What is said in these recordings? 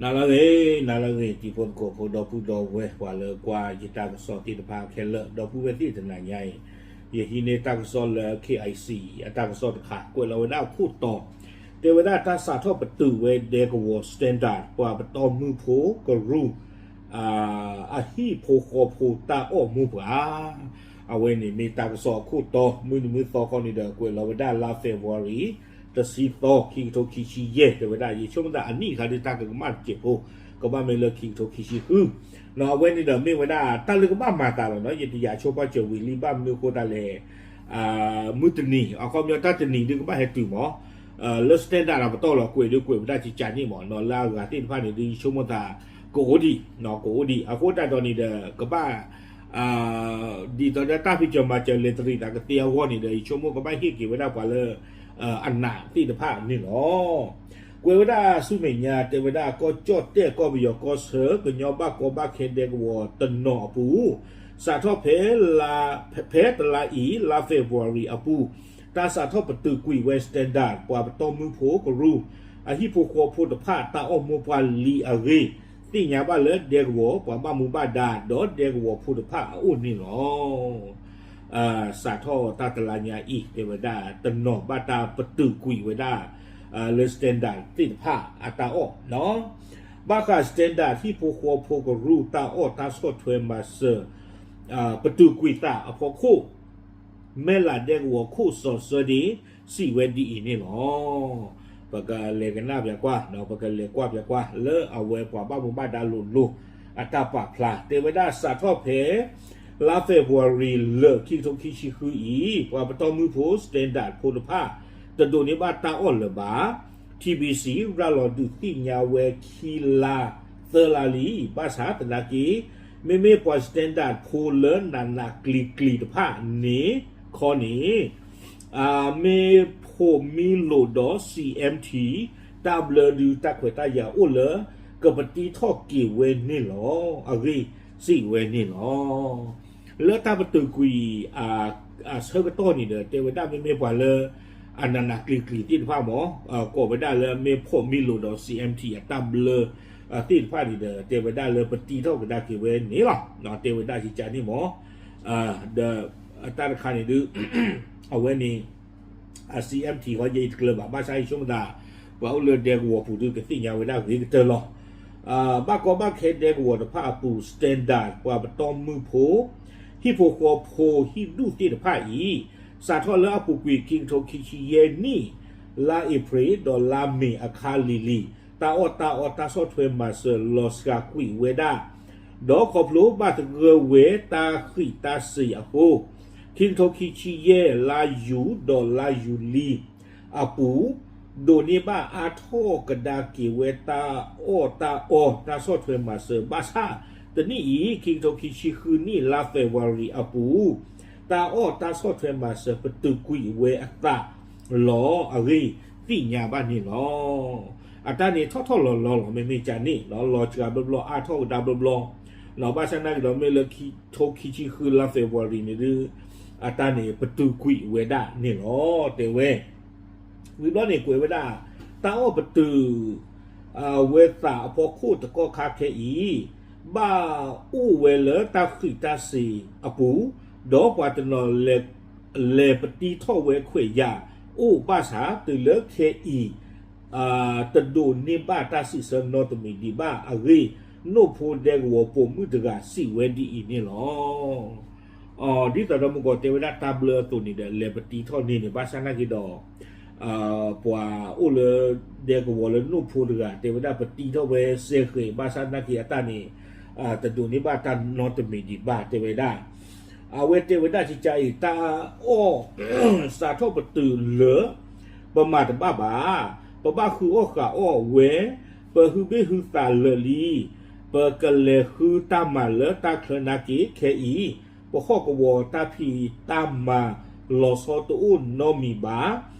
နၤလၢအဂ့ၤ, နၤလၢအဂ့ၤ တံၤဖိသကိးဖိ ဒီပုၢ်ဒီဝဲၢ် ပှၤလၢကွၢ်ယတၢ်ကစီၣ်သ့ၣ်တဖၣ်ခဲလၢာ်, ဒီပုၢ်ဝဲၢ်သ့ၣ်တနၤညါအံၤ, ယဟံးန့ၢ်တၢ်ကစီၣ်လၢ K I C အတၢ်ကစီၣ်တခါ ကွဲးလီၤဝဲဒၣ်အခိၣ်တီ, တဲဝဲဒၣ်တၢ်စးထီၣ်ပတုာ်ဝဲဒဲကဝီၤ standard ပှၤပတီၢ်မုၢ်ဖိကရူၢ် အဟံၣ်ဖိဃီဖိတၢ်အီၣ်မိၢ်ပှၢ် အဝဲန့ၣ်မ့ၢ်တၢ်ကစီၣ်အခိၣ်တီ, မုၢ်နံၤမုၢ်သီခီန့ၣ်ဒီး ကွဲးလီၤဝဲဒၣ်လါ February တဆံသီ ခံကထိခံဆံယဲၢ် တဲဝဲဒၣ် ယဆိကမိၣ်သးအနံၣ်အခါဒုးတၢ်ကကမၣ်တစဲးဖိ, ကဘၣ်မ့ၢ်လၢခံကထိခံဆံဃု, အဝဲန့ၣ်ဒီးမ့ၢ်ဝဲဒၣ်တၢ်လၢကဘၣ်မၤသးလီၤနီၤ, ယတယာ်ဆိပာ်စၢၤဝံၤလံ ဘၣ်မနုၤအဃိသတးလဲၣ်, မုၢ်တနံၤ အခီပညီတၢ်တနံၤဒုးကဘၣ်ဟဲတုၤမး, လၢ standard အပတီၢ်လီၤ ကွဲးဒုးကွဲးဝဲဒၣ်ကကးန့ၣ်မးနီၤ, လၢအဂၤသ့ၣ်တဖၣ်န့ၣ်ဒုး ယဆိကမိၣ်သး ကအိၣ်ဒံး, ကအိၣ်ဒံး အဃိသတးဒီးန့ၣ်ဒီး ကဘၣ် ဒ်သိးဒီးတၢ်ဖံးစၢၤမၤစၢၤလဲၤတရံးသးကသ့အဂီၢ်န့ၣ်ဒီး ယဆိကမိၣ်ကဘၣ်ဟ့ၣ်က့ၤဝဲဒၣ်ပှၤလၢ အနးသ့ၣ်တဖၣ်န့ၣ်လီၤ. ကွဲးဝဲဒၣ်ဆူမဲာ်ညါ တဲဝဲဒၣ်ကီၢ်ကၠီၣ်တဲၣ် ကီၢ်ပယီၤကီၢ်ဆၢ ကညီဘၣ်ကီဘၣ်ခဲဒဲကဝီၤတနီၤအပူၤ, စးထီၣ်ဖဲ ဖဲတလါအံၤ လါ February အပူၤ, တၢ်စးထီၣ်ပတုာ်ကွံာ်ဝဲ standard ပှၤပတီၢ်မုၢ်ဖိကရူၢ် အဟံၣ်ဖိဃီဖိတဖၣ်တၢ်အီၣ်မိၢ်ပှၢ်လံအဂ့ၢ် သ့ၣ်ညါဘၣ်လၢဒဲကဝီၤပှၤဘၣ်မူဘၣ်ဒါ ဒီးဒဲကဝီၤဖိတဖၣ်အအိၣ်န့ၣ်လီၤ. စးထီၣ်တၢ်တလါညါအံၤ တဲဝဲဒၣ်တနီၤဘၣ်တၢ်ပတုာ်ကွံာ်ဝဲဒၣ် လၢ standard သ့ၣ်တဖၣ်အတၢ်အီၣ်နီၤ, ဘၣ်ဃး standard ဟံၣ်ဖိဃီဖိကရူၢ်တၢ်အီၣ်တၢ်ဆီၣ်ထွဲမၤစၢၤ ပတုာ်ကွံာ်သးအဖီခိၣ် မဲၢ်လးဒဲကဝီၤခိၣ်စီၤစၢဒ့ စံးဝဲဒ်အံၤန့ၣ်လီၤ. ပကလဲၤကနၣ်ပၠးကွၢ်, ပကလဲၤကွၢ်ပၠးကွၢ် လၢအဝဲပှၤဘၣ်မူဘၣ်ဒါလိၤလိၤ အတၢ်ပာ်ဖျါ တဲဝဲဒၣ်စးထီၣ်ဖဲ လါ February လၢခံကထိခံဆံဃုအံၤ ပှၤပတီၢ်မုၢ်ဖိ standard ဖိတဖၣ် တဒိးန့ၢ်ဘၣ်တၢ်အီၣ်လၢၤဘၣ် ထံဘံစံ ရၤလီၤဒုးသ့ၣ်ညါဝဲခံလါ သၢလါလံ, ဘၣ်ဆၣ်သနာ်က့ မ့မ့ၢ်ပှၤ standard ဖိလၢနးနးကျံၤကျံၤတဖၣ်န့ၣ် ခီန့ၣ် မ့ၢ်ဖိးမံလိာ်ဒီး CMT တၢ်ဘျၢဒုးတၢ်ခွဲးတၢ်ယာ်အိၣ်လၢ ကပတံထီၣ်က့ၤဝဲန့ၣ်လီၤ. အဂ့ၢ်စံးဝဲန့ၣ်လီၤ. လၢတၢ်ပတုာ်ကွံာ် အဆၢကတီၢ်န့ၣ်ဒီး တဲဝဲဒၣ်မ့မ့ၢ်ပှၤလၢ အနးနးကျံၤကျံၤသ့ၣ်တဖၣ်မး ကိးဝဲဒၣ်လၢမ့ၢ်ဖိးမံလိာ်ဒီး CMT အတၢ်ဘျၢသ့ၣ်တဖၣ်န့ၣ်ဒီး တဲဝဲဒၣ်လၢပတံထီၣ်ကဒါက့ၤဝဲန့ၣ်လီၤ. တဲဝဲဒၣ်ကကန့ၣ်မး ဒီးတၢ်တခါန့ၣ်ဒုး အဝဲန့ၣ် အ CMT ဟီယဲအံၤတကျၢၤဘၣ် ဘၣ်ဆၣ်ယဆိကမိၣ်သး ပှၤအိၣ်လၢဒဲကဝီၤပူၤဒုးကသ့ၣ်ညါဝဲဒၣ်ဂ့ၤကတၢၢ်လီၤ. ဘၣ်ကီဘၣ်ခဲဒဲကဝီၤတဖၣ်အပူၤ standard ပှၤပတီၢ်မုၢ်ဖိ ဟံၣ်ဖိဃီဖိဟံၣ်ဒူၣ်သ့ၣ်တဖၣ်အံၤ စးထီၣ်လၢအပူၤကွံာ်ခံကထိခံဆံယဲၢ်နံၣ် လါအ့ဖြ့ၣ်ဒီးလါမ့ၤအခါလံၤလံၤ တၢ်အီၣ်တၢ်အီတၢ်ဆီၣ်ထွဲမၤစၢၤလီၤစှၤကွံာ်ဝဲဒၣ် ဒီးခီဖျိဘၣ်သဂၢၢ်ဝဲတၢ်ဃံးတၢ်စ့ၤအဃိ ခံကထိခံဆံယဲၢ်လါယူၤဒီးလါယူၤလံအပူၤ ဒိးန့ၢ်ဘၣ်အါထီၣ်ကဒါက့ၤဝဲတၢ်အီၣ်တၢ်အီတၢ်ဆီၣ်ထွဲမၤစၢၤ ဘၣ်ဆၣ်တနံၣ်အံၤ ခံကထိခံဆံဃုနံၣ်လါ February အပူၤ တၢ်အီၣ်တၢ်ဆီၣ်ထွဲမၤစၢၤပတုာ်ကွံာ်ဝဲအသးလီၤအဂ့ၢ်သ့ၣ်ညါဘၣ်န့ၣ်လီၤ. အတၢ်န့ၣ်ထီၣ်ထီၣ်လီၤလီၤလီၤ မ့မ့ၢ်ကန့ၣ် လီၤစှၤဘျီဘျီ အါထီၣ်ကဒါဘျီဘျီ ဘၣ်ဆၣ်နာ်က့ၤဒီးမ့ၢ်လၢခံထိခံဆံဃုလါ February န့ၣ်ဒုး အတၢ်န့ၣ်ပတုာ်ကွံာ်ဝဲဒၣ်န့ၣ်လီၤ တဲဝဲ ဝံၤဘျီန့ၣ်ကွဲးဝဲဒၣ် တၢ်အီၣ်ပတုာ် ဝဲသးအဖီခိၣ်တကီၢ်ခါခဲအံၤ ဘၣ်အိၣ်ဝဲလၢတၢ်ဃံးတၢ်စ့ၤအပူၤ ဒီးပှၤတနီၤလဲၤပတံထီၣ်ဝဲခွဲးယာ်အိၣ်ဘၣ်ဆၣ် တုၤလၢခဲအံၤ တဒိးန့ၢ်ဘၣ်တၢ်စံးဆၢနီတမံၤဒံးဘၣ်အဂ့ၢ် နိၣ်ဖိဒဲကဝီၤပိာ်မုၣ်တဂၤစံးဝဲဒ်အံၤန့ၣ်လီၤ. ဒ်သိးဒီးမုၢ်ကီးတဲဝဲဒၣ်တၢ်ဘျၢအသိးန့ၣ်ဒီး လဲၤပတံထီၣ်န့ၢ်န့ၣ် ဘၣ်ဆၣ်နာ်က့ၤဒီး ပှၤအိၣ်လၢဒဲကဝီၤလၢနိၣ်ဖိတဂၤ တဲဝဲဒၣ်ပတံထီၣ်ဝဲစဲဃဲၤ ဘၣ်ဆၣ်နာ်က့ၤအတၢ်န့ၣ် တဒိးန့ၢ်ဘၣ်တၢ်နီတမံၤဒံးဘၣ် တဲဝဲဒၣ် အဝဲတဲဝဲဒၣ်ကကါအံၤ တၢ်အီၣ် စးထီၣ်ပတုာ်လၢ ပမၤတဘၣ်ဘၣ်, ပဘၣ်ဃုအီၣ်ဃုအီၣ်ဝဲ, ပဟုဘ့ၣ်ဟုသးလၢာ်လံ, ပကလဲၤဃုတၢ်မၤလၢတၢ်ချၢနာ်က့ၤခဲအံၤ, ပဟီၣ်ကဝီၤတၢ်ဖံးတၢ်မၤလီၤဆီတအိၣ်နီတမံၤဘၣ်,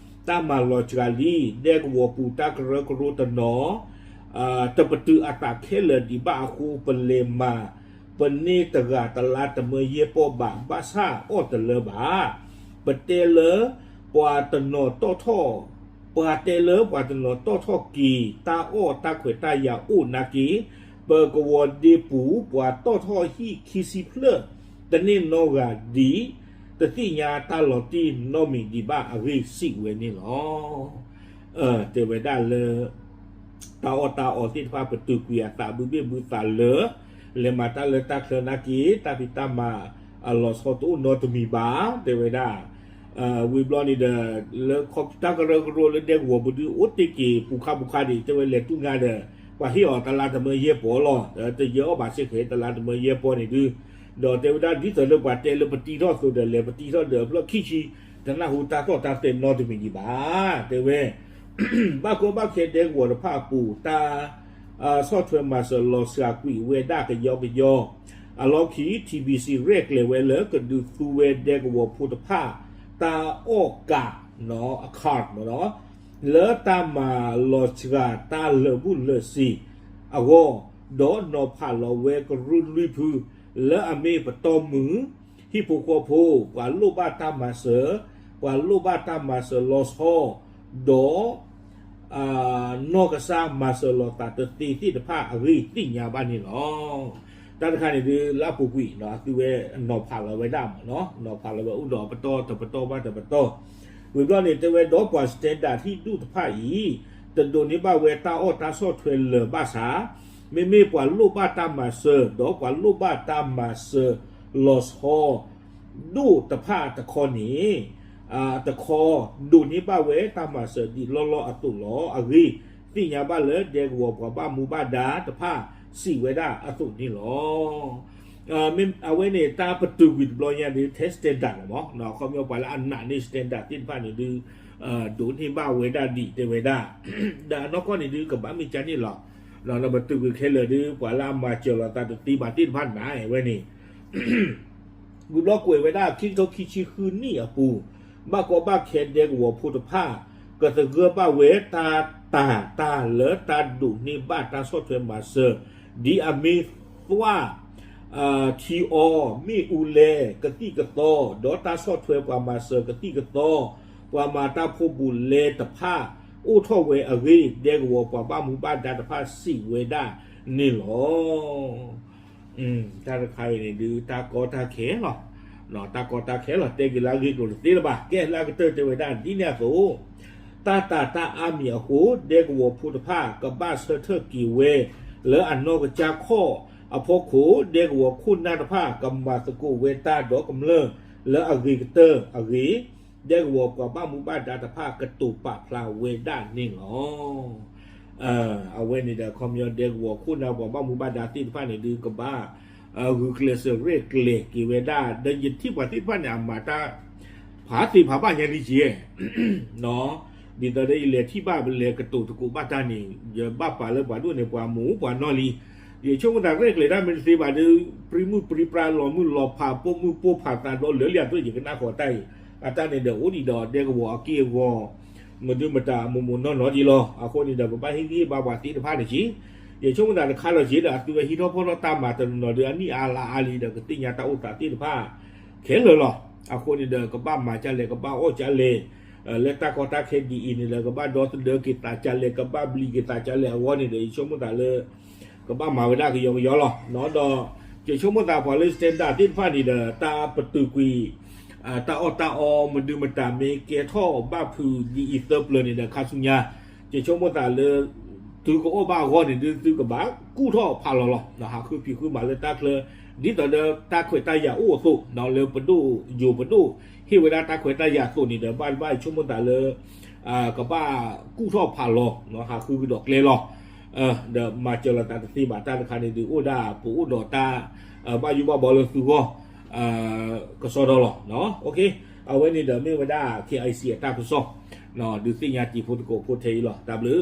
တၢ်မၤလီၤစှၤလံ, ဒဲကဝီၤပူၤတၢ်ကရၢကရိတနီၤ တပတုာ်အသးခဲလၢာ်ဒံးဘၣ်အဃိ ပလဲၤမၤ ပန့ၢ်တဂၤတလါတမၢယဲၢ်ပီၢ်ဘၣ်, ဘၣ်ဆၣ်အီၣ်တလၢဘၣ်. ပတဲလၢပှၤတနီၤတီၣ်ထီၣ် ပှၤတဲလၢပှၤတနီၤတီၣ်ထီၣ်က့ၤ တၢ်အီၣ်တၢ်ခွဲးတၢ်ယာ်အိၣ်နာ်က့ ပကဝီၤဒ့ပူၤ ပှၤတီၣ်ထီၣ်ဟံၣ်ခံဆံဖျၢၣ် တန့ၢ်နီတဂၤဒံး တသ့ၣ်ညါတၢ်လီၤတံၢ်နီတမံၤဒံးဘၣ်အဂ့ၢ်စံးဝဲန့ၣ်လီၤ. တဲဝဲဒၣ်လၢ တၢ်အီၣ်တၢ်အီသ့ၣ်တဖၣ် ပတုာ်ကွံာ်အသးဘုဘ့ၣ်ဘုသးလၢ လဲၤမၤတၢ်လၢတၢ်ချၢနာ်က့ တၢ်ဖံးတၢ်မၤအလီၤဆီတအိၣ်နီတမံၤဘၣ် တဲဝဲဒၣ် ဝံၤဘျီန့ၣ်ဒီး လၢတၢ်ကရၢကရိလၢဒဲကဝီၤပူၤဒုး အိၣ်တ့ၢ်က့ၤပူၤခါပူၤခါဒံး တဲဝဲလဲၤတူၢ်ငါဒီး ပှၤဟ့ၣ်အီၤတလါတမၢယဲၢ်ပီၢ်လီၤ. တယၢအီၣ်ဘၣ်စ့ၢ်ကီး တလါတမၢယဲၢ်ပီၢ်န့ၣ်ဒုး ဒီးတဲဝဲဒၣ်ဒ်သိးလၢပှၤတဲလၢပတံထီၣ်ဒီးအဖျၢၣ်ခံဆံ တနၢ်ဟူတၢ်တီၣ်တၢ်တဲနီတမံၤဒံးဘၣ် တဲဝဲ ဘၣ်ကီဘၣ်ခဲဒဲကဝီၤတဖၣ်အပူၤ တၢ် ဆီၣ်ထွဲမၤစၢၤလီၤစှၤကွံာ်ဝဲဒၣ်ကယီကယီ အလီၢ်ခံ ထံဘံၣ်စံၣ် ရဲၣ်ကျဲၤဝဲလၢကဒုးသူဝဲဒဲကဝီၤဖိတဖၣ် တၢ်အီၣ်ကး အခၣ် လၢတၢ်မၤလီၤစှၤတၢ်လၢာ်ဘူၣ်လၢာ်စ့ၤအဂီၢ် ဒီးနီၤဖးလီၤဝဲကရူၢ်လွံၢ်ဖု လၢအမ့ၢ်ပတီၢ်မုၢ် ဟံၣ်ဖိဃီဖိ ပှၤလိၣ်ဘၣ်တၢ်မၤစၢၤ ပှၤလိၣ်ဘၣ်တၢ်မၤစၢၤလီၤဆီ ဒီး နီၢ်ကစၢ်မၤစၢၤလီၤသးတသ့သ့ၣ်တဖၣ်အဂ့ၢ်သ့ၣ်ညါဘၣ်န့ၣ်လီၤ. တၢ်တခါန့ၣ်ဒုး လၢအပူၤကွံာ် အသုဝဲနီၤဖးလီၤဝဲဒၣ်မ့ၢ်နီၤ နီၤဖးလီၤဝဲအိၣ်ဒီးပတီၢ်တပတီၢ်ဘၣ်တပတီၢ် ဝံၤဘျီန့ၣ် တဲဝဲဒီးပှၤ standard ဟံၣ်ဒူၣ်တဖၣ်အံၤ တဒိးန့ၢ်ဘၣ်ဝဲတၢ်အီၣ်တၢ်ဆီၣ်ထွဲလၢၤဘၣ်ဆၣ် မ့မ့ၢ်ပှၤလိၣ်ဘၣ်တၢ်မၤစၢၤ ဒီးပှၤလိၣ်ဘၣ်တၢ်မၤစၢၤလီၤဆီ ဒိၣ်တဖၣ်တခီန့ၣ် တခီ ဒိးန့ၢ်ဘၣ်ဝဲတၢ်မၤစၢၤဒ်လီၢ်လီၢ်အသိးလီၤ. အဂ့ၢ် သ့ၣ်ညါဘၣ်လၢဒဲကဝီၤပှၤဘၣ်မူဘၣ်ဒါတဖၣ်စံးဝဲဒၣ်အသိးန့ၣ်လီၤ. မ့ၢ်အဝဲန့ၣ် တၢ်ပတုာ်ကွံာ်တဘျီညါဒုး ထဲ standard လီၤမ့ၢ် ခီပညီပှၤလၢအနာ်န့ၢ် standard သ့ၣ်တဖၣ်န့ၣ်ဒုး ဒိးန့ၢ်ဘၣ်ဝဲဒၣ်ဒံးတဲဝဲဒၣ် ဒီးအနီၢ်ကီၢ်န့ၣ်ဒုး ကဘၣ်မ့ၢ်ကၢ်န့ၣ်လီၤ. ဒီးပတုာ်ကွံာ်ခဲလၢာ်ဒုး ပှၤလၢအမၤစၢၤလီၤသးတသ့ဘၣ်သ့ၣ်တဖၣ်နာ်ဝဲန့ၣ် ဝံၤဘျီကွဲးဝဲဒၣ် ခံကထိခံဆံဃုနံၣ်အပူၤ ဘၣ်ကီဘၣ်ခဲဒဲကဝီၤဖိတဖၣ် ကသဂၢၢ်ဘၣ်ဝဲတၢ်တၤတၢ်လၢတၢ်ဒိးန့ၢ်ဘၣ်တၢ်ဆီၣ်ထွဲမၤစၢၤ ဒ်အမ့ၢ်သွၣ် ထံအီ မ့ၣ်အူလဲ ကသံၣ်ကသီ ဒီးတၢ်ဆီၣ်ထွဲပှၤမၤစၢၤကသံၣ်ကသီ ပှၤမၤတၢ်ဖိဘူးလဲတဖၣ် အိၣ်ထီၣ်ဝဲအဂ့ၢ် ဒဲကဝီၤပှၤဘၣ်မူဘၣ်ဒါတဖၣ်စံးဝဲဒၣ်န့ၣ်လီၤ. တၢ်တခါအံၤန့ၣ်ဒုး တၢ်ကီတၢ်ခဲလီၤ. တၢ်ကီတၢ်ခဲလီၤ တဲက့ၤလၢအဂ့ၢ်ကျိၤတသ့လၢၤဘၣ်. ကဲလၢအကတၢၢ်တဲဝဲဒၣ်ဒ်န့ၣ်အသိး တၢ်တၤတၢ်အါမံၤအဃိ ဒဲကဝီၤဖိတဖၣ် ကဘၣ်ဆၢထၢၣ်က့ၤဝဲ လၢအနီၢ်ကစၢ်ခီၣ်အဖီခိၣ် ဒဲကဝီၤခိၣ်နၢ်တဖၣ် ကမၤသကိးဝဲတၢ်ဒီးကမျၢၢ်လၢအဂ့ၤကတၢၢ်အဂ့ၢ် ဒဲကဝီၤပှၤဘၣ်မူဘၣ်ဒါတဖၣ် ကတိၤပာ်ဖျါဝဲဒၣ်န့ၣ်လီၤ. အဝဲန့ၣ်ဒီး ခီပညီဒဲကဝီၤခိၣ်နၢ်ပှၤဘၣ်မူဘၣ်ဒါသ့ၣ်တဖၣ်န့ၣ်ဒုး ကဘၣ် ဂုာ်ကျဲးစၢးရဲၣ်ကျဲၤက့ၤဝဲဒၣ် ဒီးယထံၣ်ပှၤသ့ၣ်တဖၣ်န့ၣ် အမၤတၢ် ဖးသ့ၣ်ဖးဘၣ်ညါလံက့ၤ ဒ်သိးဒီးယလဲၤထံၣ်ဘၣ် လဲၤကတိၤသကိးဘၣ်တၢ်န့ၣ် ယဘၣ်ပာ်လၢပှၤဒိၣ်န့ၣ် ပှၤမူပှၤနီၢ်လံ. ယဆိကမိၣ်သးရဲၣ်ကျဲၤတၢ်မ့ၢ်တသ့ဘၣ်ဒီး ပြံမုၢ်ပြံပြါ လီၤမုၢ်လီၤဖး ပိာ်မုၣ်ပိာ်ဖးသးဒီးလၢလံအသိး ယကနၣ်ဃီၤတၢ်အံၤ အတၢ်န့ၣ်ဒီးအိၣ်ဒံးဒီးဒဲကဝီၤအက့ၢ်အဂီၤ မဒုမတၤမိၢ်မိၢ်နီၢ်နီၢ်ဒံးလီၤ. အဃိန့ၣ်ဒီး ပဘၣ်ဟ့ၣ်ဂံၢ်ဟ့ၣ်ဘါပှၤသ့ၣ်တဖၣ်န့ၣ်က့ၤ ယဆိကမိၣ်သးတခါလီၤက့ၤဒီး အသုဝဲဟံးထီၣ်ဖီၣ်ထီၣ်တၢ်မၤတနီၤနီၤဒီး အနံၣ်အါလါအါလံဒီး ကသ့ၣ်ညါတၢ်အိၣ်သးသ့ၣ်တဖၣ် ခဲလၢာ်လီၤ. အဃိန့ၣ်ဒီး ကဘၣ်မၤကၢ်လဲၣ် ကဘၣ်အီၣ်ကၢ်လဲၣ် လၢတၢ်ကီတၢ်ခဲဒ်အံၤန့ၣ်ဒီး ကဘၣ်ဒီသဒၢက့ၤသးကၢ်လဲၣ် ကဘၣ်ဘျံးက့ၤသးကၢ်လဲၣ်အဂီၢ်န့ၣ်ဒီး ယဆိကမိၣ်သးလၢ ကဘၣ်မၤဝဲဒၣ်ကယီကယီလီၤ. ဒီး ယဆိကမိၣ်သးပှၤလၢ standard သ့ၣ်တဖၣ်န့ၣ်ဒီး တၢ်ပတုာ်ကွံာ် တၢ်အီၣ်တၢ်အီ မဒုမတၤမ့ၢ်ကဲထီၣ်ဘၣ်ဖုးဒ်အံၤသၢပျၢၤန့ၣ်ဒီး ခါဆူညါ ယဆိကမိၣ်သးလၢ သုကအီၣ်ဘၣ်အဂီၢ်န့ၣ်ဒုး သုကဘၣ်ကူၣ်ထီၣ်ဖးလီၤလီၤ. ဟးဃုဖံးဃုမၤလၢတၢ်ချၢ ဒ်သိးဒီးတၢ်ခွဲးတၢ်ယာ်အိၣ်အသိး လၢပဒိၣ်ယိၤပဒိၣ်ဟ့ၣ်ဝဲဒၣ်တၢ်ခွဲးတၢ်ယာ်အသိးန့ၣ်ဒီး ဘၣ်တဘၣ်ယဆိကမိၣ်သးလၢ ကဘၣ်ကူၣ်ထီၣ်ဖးလီၤ ဟးဃုကဒီးကျဲလီၤ. ဒီးမၤစၢၤလိာ်သးတသ့ဘၣ်တၢ်တခါန့ၣ်ဒုး အိၣ်ဒၣ်ပအိၣ်ဒီးတၢ် ဘၣ်ယိၣ်ဘၣ်ဘီလၢသုဂီၢ် ကစီဒီလီၤ. အဝဲန့ၣ်ဒီးမ့ၢ်ဝဲဒၣ် K I C အတၢ်ကစီၣ် ဒုးသ့ၣ်ညါတံၤဖိသကိးဖိထဲအံၤလီၤ. တၢ်ဘျုး